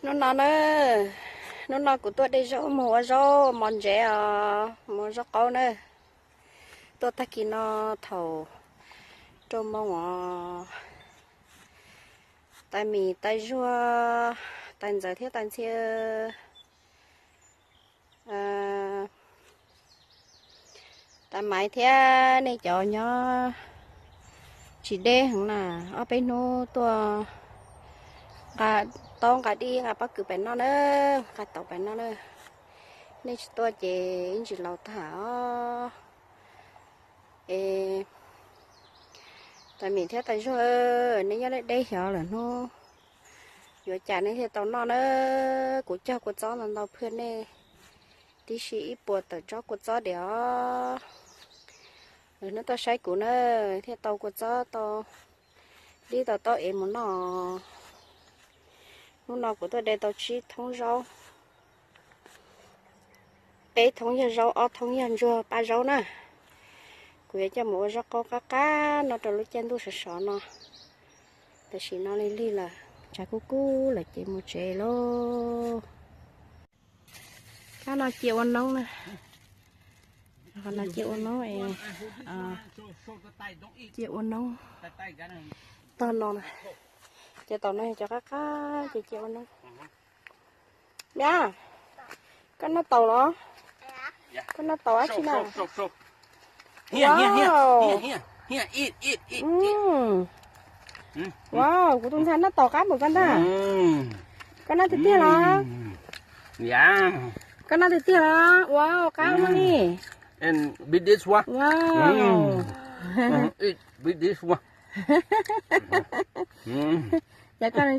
Hnub no na, hnub no kuv tuaj de zaub mus ua zaub mov ntsev os, mus ua zaub qaub na. Tuaj tag kis no thaum rau moo os, tais mis tais zuag, tais ntxawv thiab tais ntxhiab. Tais maiv thiab nej cov nyob tsis deb heev na, ob peb hnub tuaj nqa taub nqa dib nqa pob kws pem no na, nqa taum pem no na. Nej tsis tuaj ces ib ntsis laus tag os. Es tais mis thiab tais zuag, nej nyob deb deb xyov lawm hnub yuav cas nej thiaj tau noj na. Kuv cog kua txob ntau ntau phwj nej tib si ib puas tawm tsob kua txob diam os. Lwm hnub tuaj saib kuv na, thiaj tau kua txob tau dib tau taub ev mus noj. Hnub no kuv tuaj de tau tsib thoob zaub, peb thoob yog zaub, ob thoob yog ntsuag paj zaub na. Kuv yuav coj mus ua zaub qaub qab qab no rau lub caij ntuj sov sov no. Tam sim no lig lig lawm, tshav kub kub lawm ces mus tsev lauj. Kab no cia ua noob na. Qhov no cia ua noob es, cia ua noob tog no na. Ces tom no yog cov qab qab ces cia ua noob. Niam, koj noj taum los? Koj noj taum dab tsi na? Wow, kuv tus ntxhais noj taum qab npaum koj ntag. Koj noj tiag tiag los? Koj noj tiag tiag los? Wow, qab ua li. Wow. Cov koj,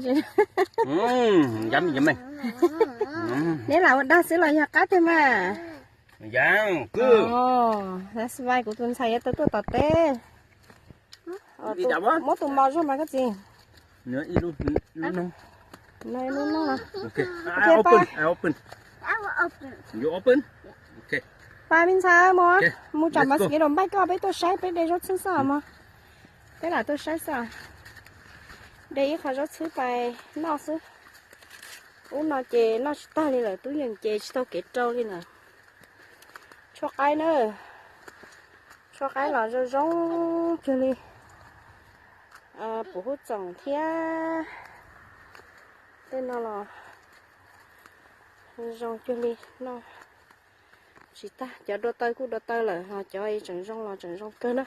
neb lam ua dag xwb los yog qab tiag mas? That's why kuv tus ntxhais yuav tau tuaj tom teb. Muab tus mos zog mas koj txiv. Pais me ntxhais, mus, mus tsam mas kiv daus npaij koj, peb tuaj saib, peb de zaub txhwb xwb mog. Peb lam tuaj saib xwb. De ib qho zaub txhwb pais noj xwb. Ub no ces noj tsis tag li lawm, tub yeej ces tsis tau kev rau li lawm. Tshuaj qaib na, tshuaj qaib los zoo zoo kawg li. Puv hub txoom thiab tej no los zoo kawg li no. Tsis tag, cov dua taw kuj dua taw lawm, ho cov tseem zoo los tseem zoo kawg na.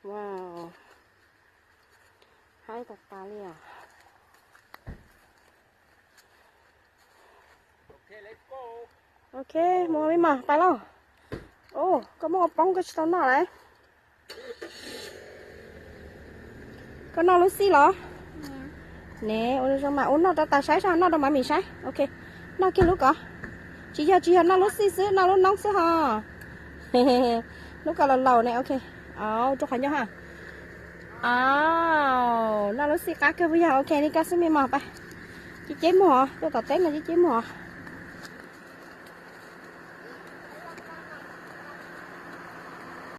Wow, haib tas tas li os. Ok, mus me mos pais lauj. Ub, koj muab ua poob koj tsis tau noj lawm. Koj noj lub xij los? Ne, ua zoo mas, ub noj rau tas saib, noj rau Mami saib. Ok, noj kiag lub ko. Tsis yog, tsis yog, noj lub xij xwb, noj lub noob xwb ho. Lub ko laus laus ne, ok. Rau qhov ncauj ha. Noj lub xij qab kawg puas yog? Ok, li koj xwb me mos pais. Ceb ceb muag, tuaj tom teb no ceb ceb muag.